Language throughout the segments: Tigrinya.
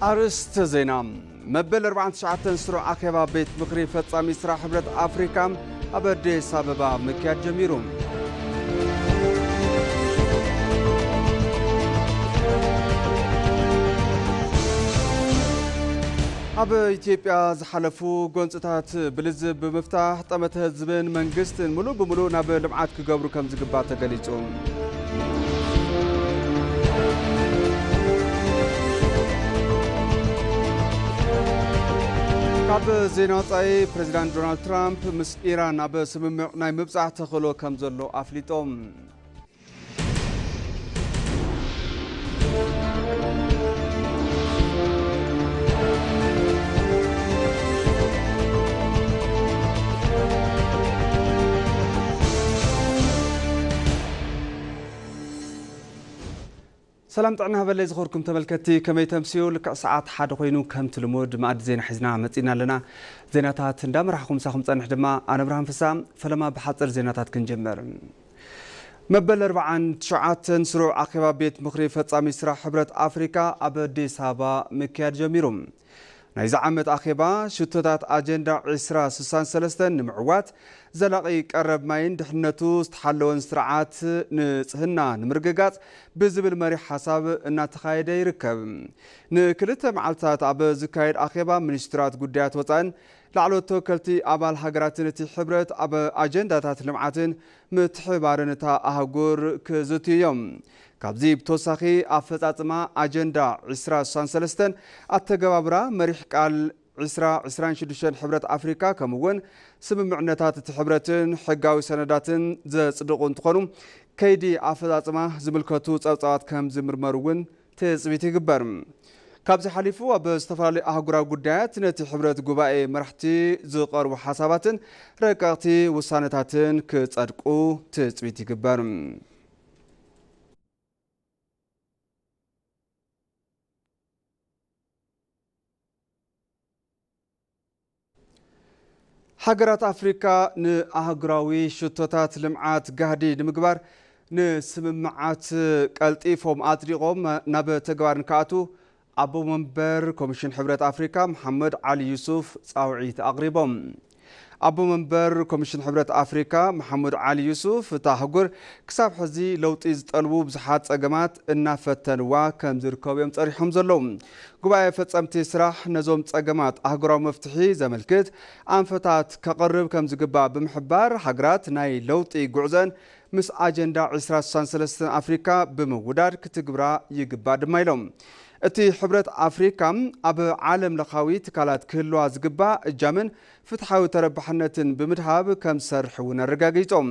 ኣርእስተ ዜና። መበል ኣርባዓን ትሽዓተን ስሩዕ ኣኼባ ቤት ምኽሪ ፈጻሚ ስራሕ ሕብረት ኣፍሪካ ኣብ ኣዲስ ኣበባ ምክያድ ጀሚሩ። ኣብ ኢትዮጵያ ዝሓለፉ ጎንፅታት ብልዝብ ብምፍታሕ ጠመተ ህዝብን መንግስትን ሙሉእ ብሙሉእ ናብ ልምዓት ክገብሩ ከም ዝግባእ ተገሊጹ። ካብ ዜና ወጻኢ፣ ፕሬዚዳንት ዶናልድ ትራምፕ ምስ ኢራን ኣብ ስምምዕ ናይ ምብጻሕ ተኽእሎ ከም ዘሎ ኣፍሊጦም። ሰላም ጥዕና ሃበለይ ዝኸርኩም ተመልከትቲ፣ ከመይ ተምስዩ? ልክዕ ሰዓት ሓደ ኮይኑ ከምቲ ልሙድ መኣዲ ዜና ሒዝና መጺና ኣለና። ዜናታት እንዳመራሕኹ ምሳኹም ጸንሕ ድማ ኣነ ብርሃን ፍሳ። ፈለማ ብሓጽር ዜናታት ክንጀምር። መበል ኣርባዓን ትሽዓተን ስሩዕ ኣኼባ ቤት ምኽሪ ፈጻሚ ስራሕ ሕብረት ኣፍሪካ ኣብ ኣዲስ ኣበባ ምክያድ ጀሚሩ። ናይዚ ዓመት ኣኼባ ሽቶታት ኣጀንዳ ዕስራ ስሳን ሰለስተን ንምዕዋት፣ ዘላቒ ቀረብ ማይን ድሕነቱ ዝተሓለወን ስርዓት ንጽህና ንምርግጋጽ ብዝብል መሪሕ ሓሳብ እናተኻየደ ይርከብ። ንክልተ መዓልትታት ኣብ ዝካየድ ኣኼባ፣ ሚኒስትራት ጉዳያት ወጻእን ላዕለዎት ተወከልቲ ኣባል ሃገራትን እቲ ሕብረት ኣብ ኣጀንዳታት ልምዓትን ምትሕብባርን እታ ኣህጉር ክዝትዩ እዮም። ካብዚ ብተወሳኺ፣ ኣፈጻጽማ ኣጀንዳ ዕስራ ስሳን ሰለስተን፣ ኣተገባብራ መሪሕ ቃል ዕስራ ዕስራን ሽዱሽተን ሕብረት ኣፍሪካ፣ ከምኡ እውን ስምምዕነታት እቲ ሕብረትን ሕጋዊ ሰነዳትን ዘጽድቑ እንትኾኑ፣ ከይዲ ኣፈጻጽማ ዝምልከቱ ጸብጻባት ከም ዝምርመሩ እውን ትጽቢት ይግበር። ካብዚ ሓሊፉ፣ ኣብ ዝተፈላለዩ ኣህጉራዊ ጉዳያት ነቲ ሕብረት ጉባኤ መራሕቲ ዝቐርቡ ሓሳባትን ረቀቕቲ ውሳነታትን ክጸድቁ ትጽቢት ይግበር። ሃገራት ኣፍሪካ ንኣህጉራዊ ሽቶታት ልምዓት ጋህዲ ንምግባር ንስምምዓት ቀልጢፎም ኣጽዲቖም ናብ ተግባር ንክኣትዉ ኣቦ መንበር ኮሚሽን ሕብረት ኣፍሪካ መሓመድ ዓሊ ዩሱፍ ጻውዒት ኣቕሪቦም። ኣቦ መንበር ኮሚሽን ሕብረት ኣፍሪካ መሓመድ ዓሊ ዩሱፍ፣ እታ ኣህጉር ክሳብ ሕዚ ለውጢ ዝጠልቡ ብዙሓት ጸገማት እናፈተንዋ ከም ዝርከቡ እዮም ጸሪሖም ዘለዉ። ጉባኤ ፈጸምቲ ስራሕ ነዞም ጸገማት ኣህጉራዊ መፍትሒ ዘመልክት ኣንፈታት ከቕርብ ከም ዝግባእ ብምሕባር፣ ሃገራት ናይ ለውጢ ጉዕዘን ምስ ኣጀንዳ ዕስራ ስሳን ሰለስተን ኣፍሪካ ብምውዳድ ክትግብራ ይግባእ ድማ ኢሎም። እቲ ሕብረት ኣፍሪካ ኣብ ዓለም ለኻዊ ትካላት ክህልዋ ዝግባእ እጃምን ፍትሓዊ ተረባሕነትን ብምድሃብ ከም ዝሰርሕ እውን ኣረጋጊጾም።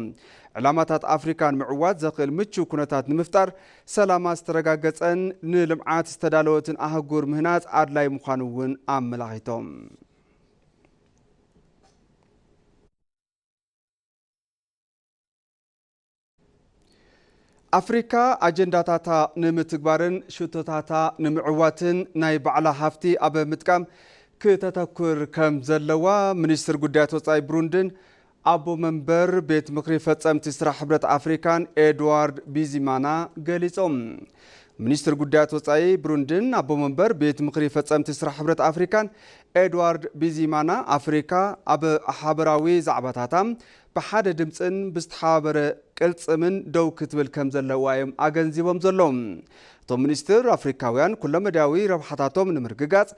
ዕላማታት ኣፍሪካ ንምዕዋት ዘኽእል ምቹው ኩነታት ንምፍጣር፣ ሰላማ ዝተረጋገጸን ንልምዓት ዝተዳለወትን ኣህጉር ምህናጽ ኣድላይ ምዃኑ እውን ኣመላኺቶም። ኣፍሪካ ኣጀንዳታታ ንምትግባርን ሽቶታታ ንምዕዋትን ናይ ባዕላ ሃፍቲ ኣብ ምጥቃም ክተተኩር ከም ዘለዋ ሚኒስትር ጉዳያት ወጻኢ ብሩንድን ኣቦ መንበር ቤት ምኽሪ ፈጸምቲ ስራሕ ሕብረት ኣፍሪካን ኤድዋርድ ቢዚማና ገሊጾም። ሚኒስትር ጉዳያት ወጻኢ ብሩንድን ኣቦ መንበር ቤት ምኽሪ ፈጸምቲ ስራሕ ሕብረት ኣፍሪካን ኤድዋርድ ቢዚማና፣ ኣፍሪካ ኣብ ሓበራዊ ዛዕባታታ ብሓደ ድምፅን ብዝተሓባበረ ቅልፅምን ደው ክትብል ከም ዘለዋ እዮም ኣገንዚቦም ዘለዉ። እቶም ሚኒስትር፣ ኣፍሪካውያን ኩለመዳያዊ ረብሓታቶም ንምርግጋፅ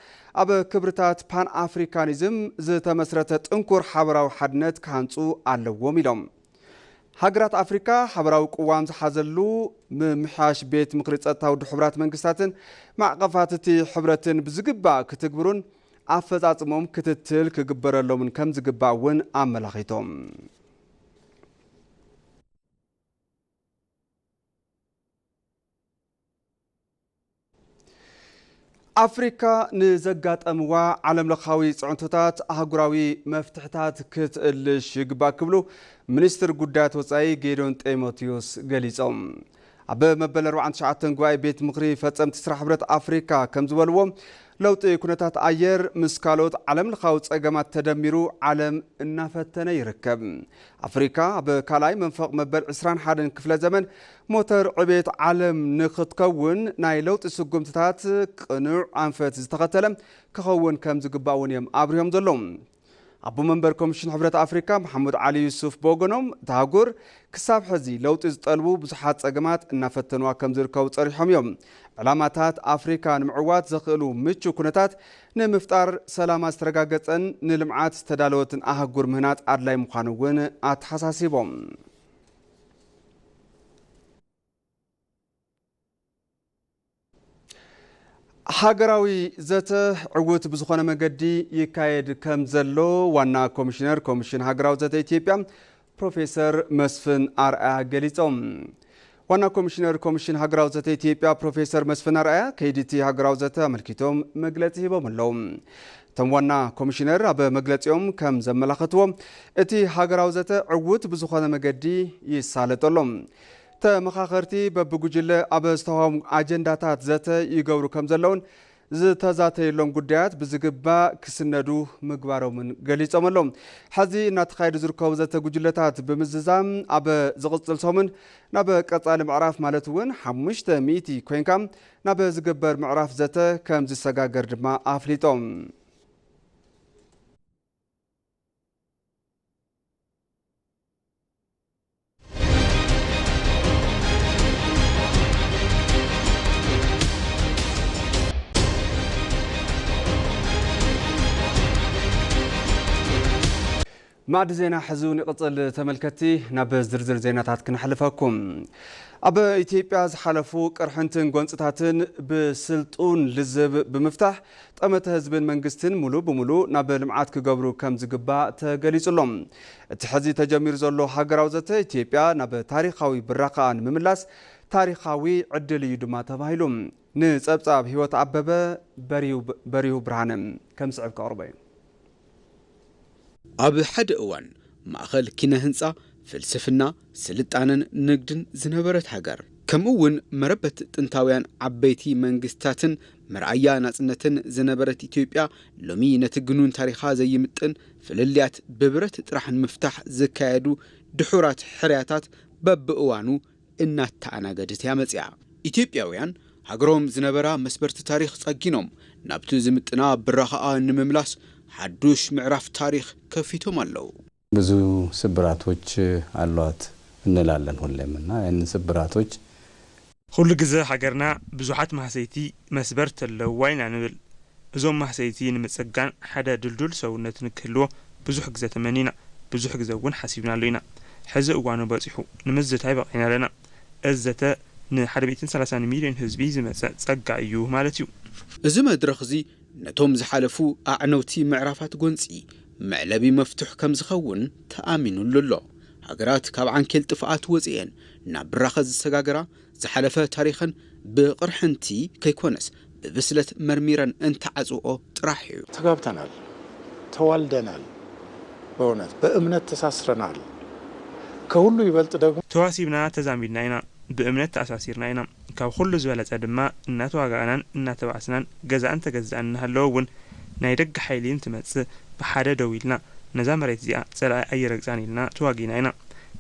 ኣብ ክብርታት ፓን ኣፍሪካኒዝም ዝተመስረተ ጥንኩር ሓበራዊ ሓድነት ክሃንፁ ኣለዎም ኢሎም። ሃገራት ኣፍሪካ ሓበራዊ ቅዋም ዝሓዘሉ ምምሕያሽ ቤት ምኽሪ ጸጥታ ውድብ ሕቡራት መንግስታትን ማዕቐፋት እቲ ሕብረትን ብዝግባእ ክትግብሩን ኣፈጻጽሞም ክትትል ክግበረሎምን ከም ዝግባእ እውን ኣመላኺቶም። ኣፍሪካ ንዘጋጠምዋ ዓለምለኻዊ ጽዕንቶታት ኣህጉራዊ መፍትሕታት ክትእልሽ ይግባእ ክብሉ ሚኒስትር ጉዳያት ወጻኢ ጌዶን ጢሞቴዎስ ገሊጾም። ኣብ መበል ኣርባዓን ትሽዓተን ጉባኤ ቤት ምኽሪ ፈጸምቲ ስራሕ ሕብረት ኣፍሪካ ከም ዝበልዎ፣ ለውጢ ኩነታት ኣየር ምስ ካልኦት ዓለም ለኻዊ ጸገማት ተደሚሩ ዓለም እናፈተነ ይርከብ። ኣፍሪካ ኣብ ካልኣይ መንፈቕ መበል ዕስራን ሓደን ክፍለ ዘመን ሞተር ዕቤት ዓለም ንክትከውን ናይ ለውጢ ስጉምትታት ቅኑዕ ኣንፈት ዝተኸተለ ክኸውን ከም ዝግባእ እውን እዮም ኣብሪሆም ዘለዉ። ኣቦ መንበር ኮሚሽን ሕብረት ኣፍሪካ መሓሙድ ዓሊ ዩሱፍ ብወገኖም፣ እታ ኣህጉር ክሳብ ሕዚ ለውጢ ዝጠልቡ ብዙሓት ጸገማት እናፈተንዋ ከም ዝርከቡ ጸሪሖም እዮም። ዕላማታት ኣፍሪካ ንምዕዋት ዘኽእሉ ምቹ ኩነታት ንምፍጣር፣ ሰላማ ዝተረጋገጸን ንልምዓት ዝተዳለወትን ኣህጉር ምህናጽ ኣድላይ ምዃኑ እውን ኣተሓሳሲቦም። ሃገራዊ ዘተ ዕዉት ብዝኾነ መገዲ ይካየድ ከም ዘሎ ዋና ኮሚሽነር ኮሚሽን ሃገራዊ ዘተ ኢትዮጵያ ፕሮፌሰር መስፍን ኣርኣያ ገሊጾም። ዋና ኮሚሽነር ኮሚሽን ሃገራዊ ዘተ ኢትዮጵያ ፕሮፌሰር መስፍን ኣርኣያ ከይዲ እቲ ሃገራዊ ዘተ ኣመልኪቶም መግለጺ ሂቦም ኣለዉ። እቶም ዋና ኮሚሽነር ኣብ መግለጺኦም ከም ዘመላኸትዎ፣ እቲ ሃገራዊ ዘተ ዕዉት ብዝኾነ መገዲ ይሳለጥ ኣሎ። ተመኻኸርቲ በብጉጅለ ኣብ ዝተዋህቦም ኣጀንዳታት ዘተ ይገብሩ ከም ዘለውን ዝተዛተየሎም ጉዳያት ብዝግባእ ክስነዱ ምግባሮምን ገሊጾም ኣለዉ። ሕዚ እናተኻየዱ ዝርከቡ ዘተ ጉጅለታት ብምዝዛም ኣብ ዝቕጽል ሰሙን ናብ ቀጻሊ ምዕራፍ ማለት እውን ሓሙሽተ ሚእቲ ኮይንካ ናብ ዝግበር ምዕራፍ ዘተ ከም ዝሰጋገር ድማ ኣፍሊጦም። ማዕዲ ዜና ሕዚ እውን ይቕጽል። ተመልከትቲ፣ ናብ ዝርዝር ዜናታት ክነሕልፈኩም። ኣብ ኢትዮጵያ ዝሓለፉ ቅርሕንትን ጎንፅታትን ብስልጡን ልዝብ ብምፍታሕ ጠመተ ህዝብን መንግስትን ሙሉ ብሙሉ ናብ ልምዓት ክገብሩ ከም ዝግባእ ተገሊጹ ኣሎ። እቲ ሕዚ ተጀሚሩ ዘሎ ሃገራዊ ዘተ ኢትዮጵያ ናብ ታሪኻዊ ብራኸኣ ንምምላስ ታሪኻዊ ዕድል እዩ ድማ ተባሂሉ። ንጸብጻብ ህይወት ኣበበ በሪሁ፣ በሪሁ ብርሃነ ከም ዝስዕብ ከቕርቦ እዩ። ኣብ ሓደ እዋን ማእኸል ኪነ ህንፃ፣ ፍልስፍና፣ ስልጣነን ንግድን ዝነበረት ሃገር፣ ከምኡ እውን መረበት ጥንታውያን ዓበይቲ መንግስታትን መርኣያ ናፅነትን ዝነበረት ኢትዮጵያ፣ ሎሚ ነቲ ግኑን ታሪኻ ዘይምጥን ፍልልያት ብብረት ጥራሕ ንምፍታሕ ዝካየዱ ድሑራት ሕርያታት በብእዋኑ እናተኣናገደት እያ መፂኣ። ኢትዮጵያውያን ሃገሮም ዝነበራ መስበርቲ ታሪኽ ጸጊኖም ናብቲ ዝምጥና ብራኸኣ ንምምላስ ሓዱሽ ምዕራፍ ታሪኽ ከፊቶም ኣለዉ። ብዙ ስብራቶች አሏት እንላለን ሁሌም እና ያንን ስብራቶች ኩሉ ግዘ ሃገርና ብዙሓት ማህሰይቲ መስበርቲ ኣለውዋ ኢና ንብል። እዞም ማህሰይቲ ንምጽጋን ሓደ ድልዱል ሰውነት ንክህልዎ ብዙሕ ግዘ ተመኒና፣ ብዙሕ ግዘ እውን ሓሲብናሉ ኢና። ሕዚ እዋኑ በጺሑ ንምዝታይ በቒዕና ኣለና። እዚ ዘተ ንሓደ ሚእትን ሰላሳን ሚልዮን ህዝቢ ዝመጸ ጸጋ እዩ ማለት እዩ። እዚ መድረኽ እዚ ነቶም ዝሓለፉ ኣዕነውቲ ምዕራፋት ጎንጺ መዕለቢ መፍትሕ ከም ዝኸውን ተኣሚኑሉ ኣሎ። ሃገራት ካብ ዓንኬል ጥፍኣት ወጺኤን ናብ ብራኸ ዝሰጋገራ ዝሓለፈ ታሪኸን ብቕርሕንቲ ከይኮነስ ብብስለት መርሚረን እንተዓጽውኦ ጥራሕ እዩ። ተጋብተናል፣ ተዋልደናል፣ በእውነት በእምነት ተሳስረናል። ከሁሉ ይበልጥ ደግሞ ተዋሲብና ተዛሚድና ኢና፣ ብእምነት ተኣሳሲርና ኢና። ካብ ኩሉ ዝበለጸ ድማ እናተዋጋእናን እናተባእስናን ገዛእን ተገዛእን እናሃለወ እውን ናይ ደገ ሓይሊ እንትመጽእ ብሓደ ደው ኢልና ነዛ መሬት እዚኣ ጸላኢ ኣይረግጻን ኢልና ተዋጊእና ኢና።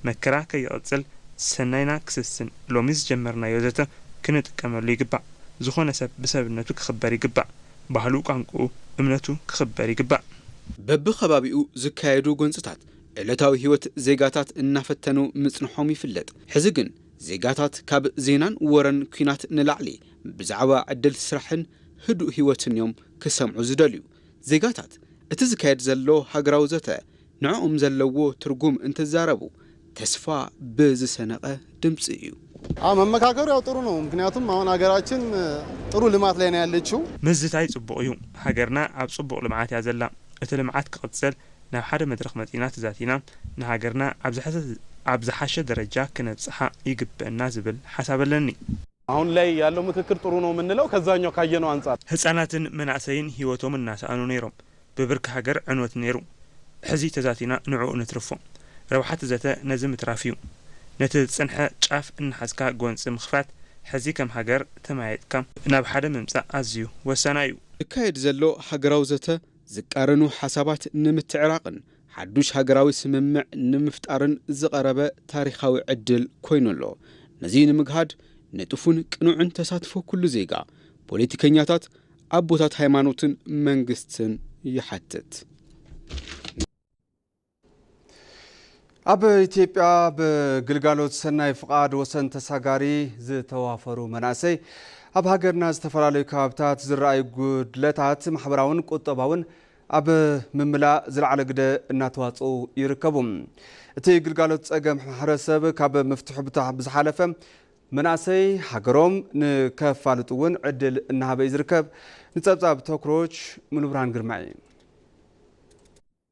መከራ ከይቕጽል ሰናይና ክስስን ሎሚ ዝጀመርናዮ ዘተ ክንጥቀመሉ ይግባእ። ዝኾነ ሰብ ብሰብነቱ ክኽበር ይግባእ። ባህሉ፣ ቋንቋኡ፣ እምነቱ ክኽበር ይግባእ። በብኸባቢኡ ዝካየዱ ጎንጽታት ዕለታዊ ህይወት ዜጋታት እናፈተኑ ምጽንሖም ይፍለጥ። ሕዚ ግን ዜጋታት ካብ ዜናን ወረን ኲናት ንላዕሊ ብዛዕባ ዕድል ስራሕን ህዱእ ህይወትን እዮም ክሰምዑ ዝደልዩ። ዜጋታት እቲ ዝካየድ ዘሎ ሃገራዊ ዘተ ንዕኦም ዘለዎ ትርጉም እንትዛረቡ ተስፋ ብዝሰነቐ ድምፂ እዩ። አዎ፣ መመካከሩ ያው ጥሩ ነው። ምክንያቱም አሁን ሀገራችን ጥሩ ልማት ላይ ነው ያለችው። ምዝታይ ጽቡቕ እዩ። ሃገርና ኣብ ጽቡቕ ልምዓት እያ ዘላ። እቲ ልምዓት ክቕጽል ናብ ሓደ መድረኽ መጺና ተዛቲና ንሃገርና ኣብ ዝሐሸ፣ ኣብ ዝሓሸ ደረጃ ክነብጽሓ ይግበእና ዝብል ሓሳብ ኣለኒ። አሁን ላይ ያለው ምክክር ጥሩ ነው የምንለው ከዛኛው ካየነው አንጻር። ህጻናትን መናእሰይን ህይወቶም እናሰኣኑ ነይሮም። ብብርኪ ሃገር ዕንወት ነይሩ። ሕዚ ተዛቲና ንዕኡ ንትርፎ። ረብሓ እቲ ዘተ ነዚ ምትራፍ እዩ። ነቲ ዝጸንሐ ጫፍ እናሓዝካ ጎንጺ ምኽፋት፣ ሕዚ ከም ሃገር ተመያይጥካ ናብ ሓደ ምምጻእ ኣዝዩ ወሳናይ እዩ። ዝካየድ ዘሎ ሃገራዊ ዘተ ዝቃረኑ ሓሳባት ንምትዕራቕን ሓዱሽ ሃገራዊ ስምምዕ ንምፍጣርን ዝቐረበ ታሪኻዊ ዕድል ኮይኑ ኣሎ። ነዚ ንምግሃድ ንጡፉን ቅኑዕን ተሳትፎ ኩሉ ዜጋ፣ ፖለቲከኛታት፣ ኣቦታት ሃይማኖትን መንግስትን ይሓትት። ኣብ ኢትዮጵያ ብግልጋሎት ሰናይ ፍቓድ ወሰን ተሳጋሪ ዝተዋፈሩ መናእሰይ፣ ኣብ ሃገርና ዝተፈላለዩ ከባብታት ዝረኣዩ ጉድለታት ማሕበራውን ቁጠባውን ኣብ ምምላእ ዝለዓለ ግደ እናተዋፅኡ ይርከቡ። እቲ ግልጋሎት ፀገም ማሕበረሰብ ካብ ምፍትሑ ብታ-፣ ብዝሓለፈ መናእሰይ ሃገሮም ንከፋልጡ እውን ዕድል እናሃበ እዩ ዝርከብ። ንፀብፃብ ተክሮች ሙሉብርሃን ግርማይ።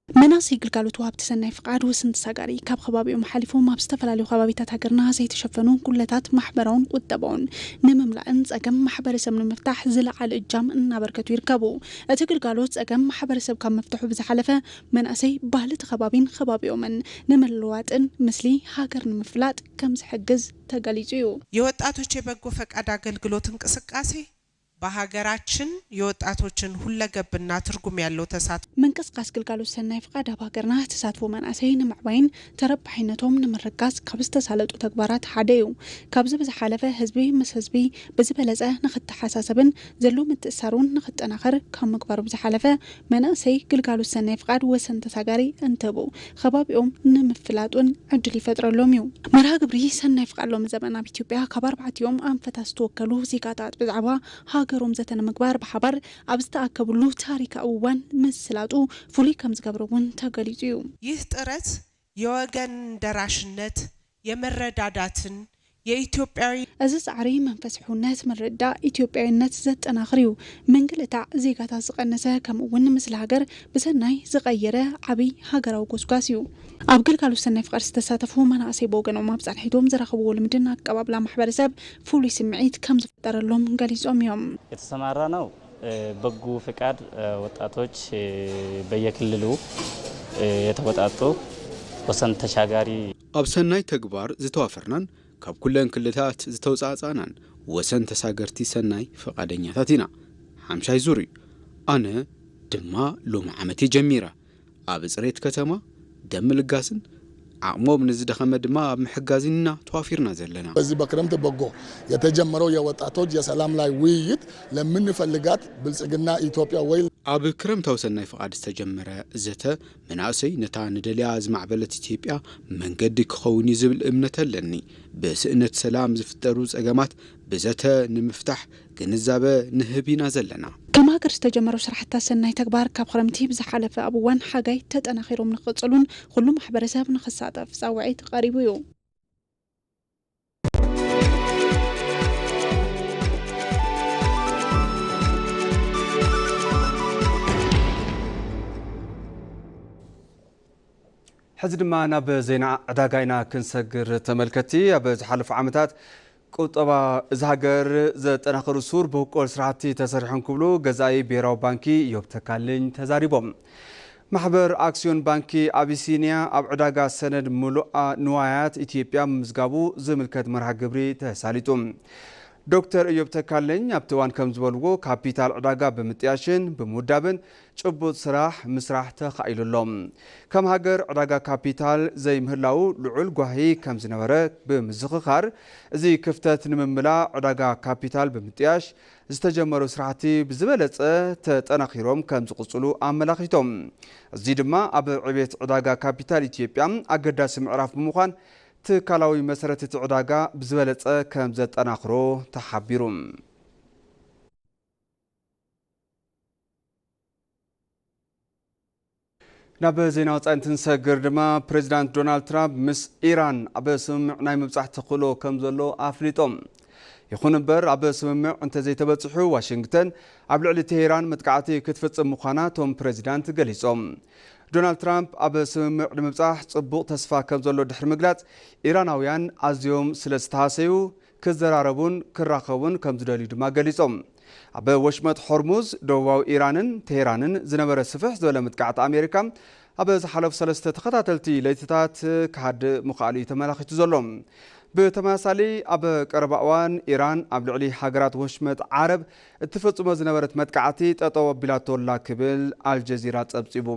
መናእሰይ ግልጋሎት ወሃብቲ ሰናይ ፍቓድ ወሰን ተሳጋሪ ካብ ከባቢኦም ሓሊፎም ኣብ ዝተፈላለዩ ከባቢታት ሃገርና ዘይተሸፈኑ ጉድለታት ማሕበራውን ቁጠባውን ንምምላእን ፀገም ማሕበረሰብ ንምፍታሕ ዝለዓለ እጃም እናበርከቱ ይርከቡ። እቲ ግልጋሎት ፀገም ማሕበረሰብ ካብ ምፍትሑ ብዝሓለፈ መናእሰይ ባህሊ እቲ ከባቢን ከባቢኦምን ንምልዋጥን ምስሊ ሃገር ንምፍላጥ ከም ዝሕግዝ ተገሊጹ እዩ። የወጣቶች የበጎ ፈቃድ አገልግሎት እንቅስቃሴ በሀገራችን የወጣቶችን ሁለገብና ትርጉም ያለው ተሳትፎ ምንቅስቃስ ግልጋሎት ሰናይ ፍቃድ ኣብ ሃገርና ተሳትፎ መናእሰይ ንምዕባይን ተረባሒነቶም ንምርጋጽ ካብ ዝተሳለጡ ተግባራት ሓደ እዩ። ካብዚ ብዝሓለፈ ህዝቢ ምስ ህዝቢ ብዝበለጸ ንክተሓሳሰብን ዘሎ ምትእሳሩን ንክጠናኸር ካብ ምግባሩ ብዝሓለፈ መናእሰይ ግልጋሎት ሰናይ ፍቃድ ወሰን ተሳጋሪ እንትህቡ ከባቢኦም ንምፍላጡን ዕድል ይፈጥረሎም እዩ። መርሃ ግብሪ ሰናይ ፍቃድ ሎሚ ዘበን ኣብ ኢትዮጵያ ካብ ኣርባዕቲኦም ኣንፈታት ዝተወከሉ ዜጋታት ብዛዕባ ሃገሮም ዘተ ንምግባር ብሓባር ኣብ ዝተኣከብሉ ታሪካዊ እዋን ምስላጡ ፍሉይ ከም ዝገብሮ እውን ተገሊጹ እዩ። ይህ ጥረት የወገን ደራሽነት፣ የመረዳዳትን የኢትዮጵያዊ እዚ ጻዕሪ መንፈስ ሕውነት ምርዳእ ኢትዮጵያዊነት ዘጠናኽር እዩ። ምንግልታዕ ዜጋታት ዝቐነሰ ከምኡ እውን ምስሊ ሃገር ብሰናይ ዝቐየረ ዓብይ ሃገራዊ ጎስጓስ እዩ። ኣብ ግልጋሎት ሰናይ ፍቃድ ዝተሳተፉ መናእሰይ ብወገኖም ኣብ ጻንሒቶም ዝረኸብዎ ልምድን ኣቀባብላ ማሕበረሰብ ፍሉይ ስምዒት ከም ዝፈጠረሎም ገሊጾም እዮም። የተሰማራ ነው። በጎ ፍቃድ ወጣቶች በየክልሉ የተወጣጡ ወሰን ተሻጋሪ ኣብ ሰናይ ተግባር ዝተዋፈርናን ካብ ኩለን ክልላት ዝተውጻእጻእናን ወሰን ተሳገርቲ ሰናይ ፈቓደኛታት ኢና። ሓምሻይ ዙር እዩ። ኣነ ድማ ሎሚ ዓመት እየ ጀሚረ። ኣብ ጽሬት ከተማ ደም ምልጋስን ዓቕሞም ንዝደኸመ ድማ ኣብ ምሕጋዝን ኢና ተዋፊርና ዘለና። በዚህ በክረምት በጎ የተጀመረው የወጣቶች የሰላም ላይ ውይይት ለምንፈልጋት ብልጽግና ኢትዮጵያ ወይ ኣብ ክረምታዊ ሰናይ ፍቓድ ዝተጀመረ ዘተ መናእሰይ ነታ ንደልያ ዝማዕበለት ኢትዮጵያ መንገዲ ክኸውን እዩ ዝብል እምነት ኣለኒ። ብስእነት ሰላም ዝፍጠሩ ጸገማት ብዘተ ንምፍታሕ ግንዛበ ንህብ ኢና ዘለና። ከም ሃገር ዝተጀመሩ ስራሕታት ሰናይ ተግባር ካብ ክረምቲ ብዝሓለፈ ኣብ እዋን ሓጋይ ተጠናኺሮም ንክቕፅሉን ኩሉ ማሕበረሰብ ንክሳተፍ ፃውዒት ቀሪቡ እዩ። ሕዚ ድማ ናብ ዜና ዕዳጋ ኢና ክንሰግር። ተመልከቲ፣ ኣብ ዝሓለፉ ዓመታት ቁጠባ እዚ ሃገር ዘጠናኽሩ ሱር በቆል ስራሕቲ ተሰሪሖም ክብሉ ገዛኢ ብሄራዊ ባንኪ ኢዮብ ተካልኝ ተዛሪቦም። ማሕበር ኣክሲዮን ባንኪ ኣቢሲኒያ ኣብ ዕዳጋ ሰነድ ምሉኣ ንዋያት ኢትዮጵያ ምምዝጋቡ ዝምልከት መርሃ ግብሪ ተሳሊጡ። ዶክተር ኢዮብ ተካልኝ ኣብቲ እዋን ከም ዝበልዎ ካፒታል ዕዳጋ ብምጥያሽን ብምውዳብን ጭቡጥ ስራሕ ምስራሕ ተኻኢሉ ኣሎ። ከም ሃገር ዕዳጋ ካፒታል ዘይምህላው ልዑል ጓሂ ከም ዝነበረ ብምዝኽኻር፣ እዚ ክፍተት ንምምላእ ዕዳጋ ካፒታል ብምጥያሽ ዝተጀመሩ ስራሕቲ ብዝበለጸ ተጠናኺሮም ከም ዝቕጽሉ ኣመላኺቶም። እዚ ድማ ኣብ ዕቤት ዕዳጋ ካፒታል ኢትዮጵያ ኣገዳሲ ምዕራፍ ብምዃን ትካላዊ መሰረት እቲ ዕዳጋ ብዝበለጸ ከም ዘጠናኽሮ ተሓቢሩ። ናብ ዜና ወጻኢ እንትንሰግር ድማ ፕሬዚዳንት ዶናልድ ትራምፕ ምስ ኢራን ኣብ ስምምዕ ናይ ምብጻሕ ተኽእሎ ከም ዘሎ ኣፍሊጦም። ይኹን እምበር ኣብ ስምምዕ እንተዘይተበጺሑ ዋሽንግተን ኣብ ልዕሊ ቴሄራን መጥቃዕቲ ክትፍጽም ምዃና እቶም ፕሬዚዳንት ገሊጾም። ዶናልድ ትራምፕ ኣብ ስምምዕ ንምብጻሕ ጽቡቕ ተስፋ ከም ዘሎ ድሕሪ ምግላጽ ኢራናውያን ኣዝዮም ስለ ዝተሃሰዩ ክዘራረቡን ክራኸቡን ከም ዝደልዩ ድማ ገሊጾም። ኣብ ወሽመጥ ሆርሙዝ ደቡባዊ ኢራንን ቴሄራንን ዝነበረ ስፍሕ ዝበለ መጥቃዕቲ ኣሜሪካ ኣብ ዝሓለፉ ሰለስተ ተኸታተልቲ ለይትታት ክሃድእ ምኽኣሉ እዩ ተመላኺቱ ዘሎ። ብተመሳሳሊ፣ ኣብ ቀረባ እዋን ኢራን ኣብ ልዕሊ ሃገራት ወሽመጥ ዓረብ እትፈጽሞ ዝነበረት መጥቃዕቲ ጠጠው ኣቢላቶ ኣላ ክብል ኣልጀዚራ ጸብጺቡ።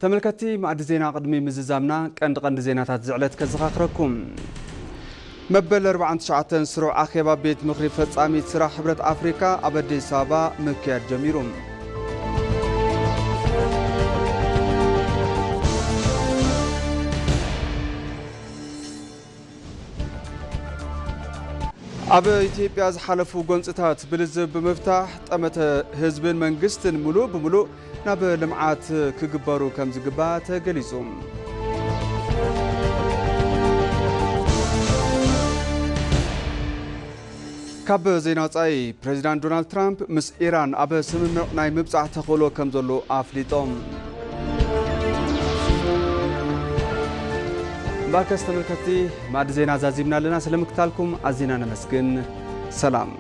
ተመልከትቲ መኣዲ ዜና፣ ቅድሚ ምዝዛምና ቀንዲ ቀንዲ ዜናታት ዝዕለት ከዘኻኽረኩም። መበል ኣርባዓን ትሽዓተን ስሩዕ ኣኼባ ቤት ምኽሪ ፈጻሚት ስራሕ ሕብረት ኣፍሪካ ኣብ ኣዲስ ኣበባ ምክያድ ጀሚሩ። ኣብ ኢትዮጵያ ዝሓለፉ ጎንፅታት ብልዝብ ብምፍታሕ ጠመተ ህዝብን መንግስትን ሙሉእ ብሙሉእ ናብ ልምዓት ክግበሩ ከም ዝግባእ ተገሊጹ። ካብ ዜና ወጻኢ፣ ፕሬዚዳንት ዶናልድ ትራምፕ ምስ ኢራን ኣብ ስምምዕ ናይ ምብጻሕ ተኽእሎ ከም ዘሎ ኣፍሊጦም። እምበኣርከስ ተመልከትቲ፣ ማዕዲ ዜና ዛዚምና ኣለና። ስለምክታልኩም ኣዚና ነመስግን። ሰላም።